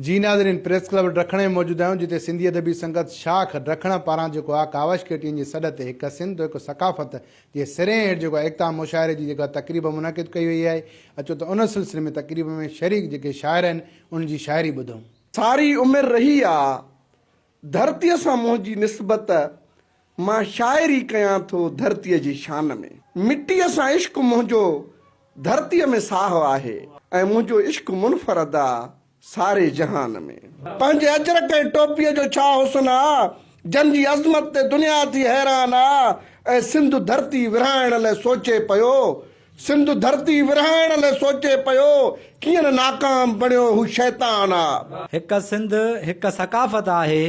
جي ناظرين press club ڊکڻ ۾ موجود آهيون جتي سنڌي ادبي سنگت شاخ ڊکڻ پاران جيڪو آ ڪاوش ڪيٽين جي سڏ تي هڪ سنڌ هڪ ثقافت جي سرين هيٺ جيڪو آ ايڪتا مشاعري جي جيڪا تقريب منعقد ڪئي وئي آهي اچو ته ان سلسلي ۾ تقريب ۾ شريڪ جيڪي شاعر آهن انهن جي شاعري ٻڌون. ساري عمر رهي آ ڌرتيء سان منهنجي نسبت، مان شاعري ڪيان ٿو ڌرتيء جي شان ۾. مٽيء سان عشق منهنجو ڌرتيء ۾ ساهه آهي ۽ منهنجو عشق منفرد آ ساري جهان ۾. پنهنجي اجرڪ ۽ ٽوپيء جو ڇا حسن آ، جن جي عظمت تي دنيا ٿي حيران آ ۽ سنڌ ڌرتي ورهائڻ لئه سوچي پيو سنڌ ڌرتي ورهائڻ لئه سوچي پيو، ڪيئن نه ناڪام بڻيو هو شيطان آ. هڪ سنڌ هڪ ثقافت آهي،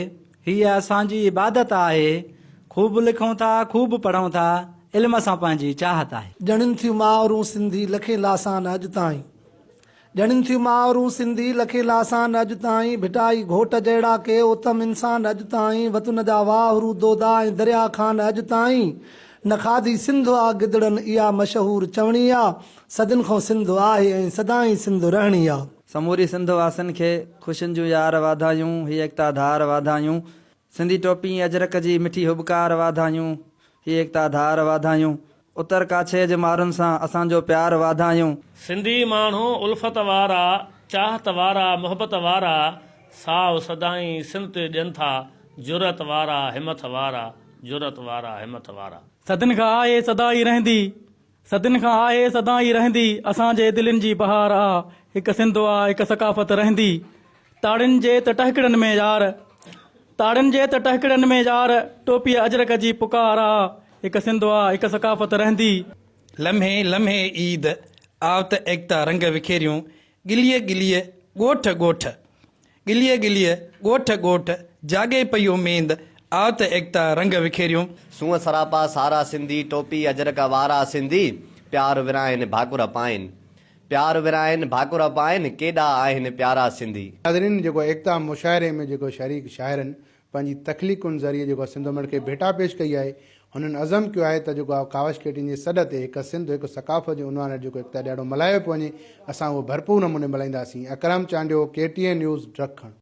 هيء اسان جي عبادت آهي، خوب لکون ٿا خوب پڙهون ٿا، علم سان پنهنجي چاهت آهي. ڄڻين ٿيون مائرون سنڌي لکين لاسان اڄ تائين. ڄڻين ٿيون مائرون سنڌي لکين لاسان اڄ تائين ڀٽائي گهوٽ جهڙا ڪي اتم انسان اڄ تائين وطن جا واهرو دودا ۽ دريا خان اڄ تائين نه کاڌي سنڌ آ گدڙن اها مشهور چوڻي آ صدين کان سنڌ آهي ۽ سدائين سنڌ رهڻي آ. سموري سنڌ واسين کي خوشين جون يار واڌايون هي ايڪتا ڌار واڌايون سنڌي ٽوپي ۽ اجرڪ جي مٺي هٻڪار واڌايون، هي ايڪتا ڌار واڌايون. اتر ڪاڇي جي مارن سان اسان جو پيار واڌايون. سنڌي ماڻهو الفت وارا، چاهت وارا، محبت وارا، ساهه سدائين سنڌ تي ڏين ٿا، جرئت وارا، همٿ وارا، جرئت وارا، همٿ وارا. صدين کان آهي سدا ئي رهندي، صدين کان آهي سدا ئي رهندي اسان جي دلين جي بهار آ هڪ سنڌ آ هڪ ثقافت رهندي تاڙين جي ته ٽهڪڙن ۾ يار تاڙين جي ته ٽهڪڙن ۾ يار ٽوپيء اجرڪ جي پڪار آ هڪ سنڌ آ هڪ ثقافت رهندي. لمحي لمحي عيد آء ته ايڪتا رنگ وکيريون ڳليء ڳليء ڳوٺ ڳوٺ ڳليء ڳليء ڳوٺ ڳوٺ جاڳي پئي اميد آء ته ايڪتا رنگ وکيريون. سونهن سراپا سارا سنڌي ٽوپي اجرڪ وارا سنڌي پيار ورهائن ڀاڪر پائن پيار ورهائن ڀاڪر پائن ڪيڏا آهن پيارا سنڌي. ناظرين جيڪو ايڪتا مشاعري ۾ جيڪو شريڪ شاعرن پنهنجي تخليقن ذريعي جيڪو سنڌ امڙ کي ڀيٽا پيش ڪئي آهي، هنن عزم ڪيو آهي ته جيڪو آء ڪاوش ڪيٽين جي سڏ تي هڪ سنڌ هڪ ثقافت جي عنوان هيٺ جيڪو ايڪتا ڏهاڙو ملهايو پيو وڃي، اسان اهو ڀرپور نموني ملهائينداسين. Akram Chandio, K T N news, Dakhan.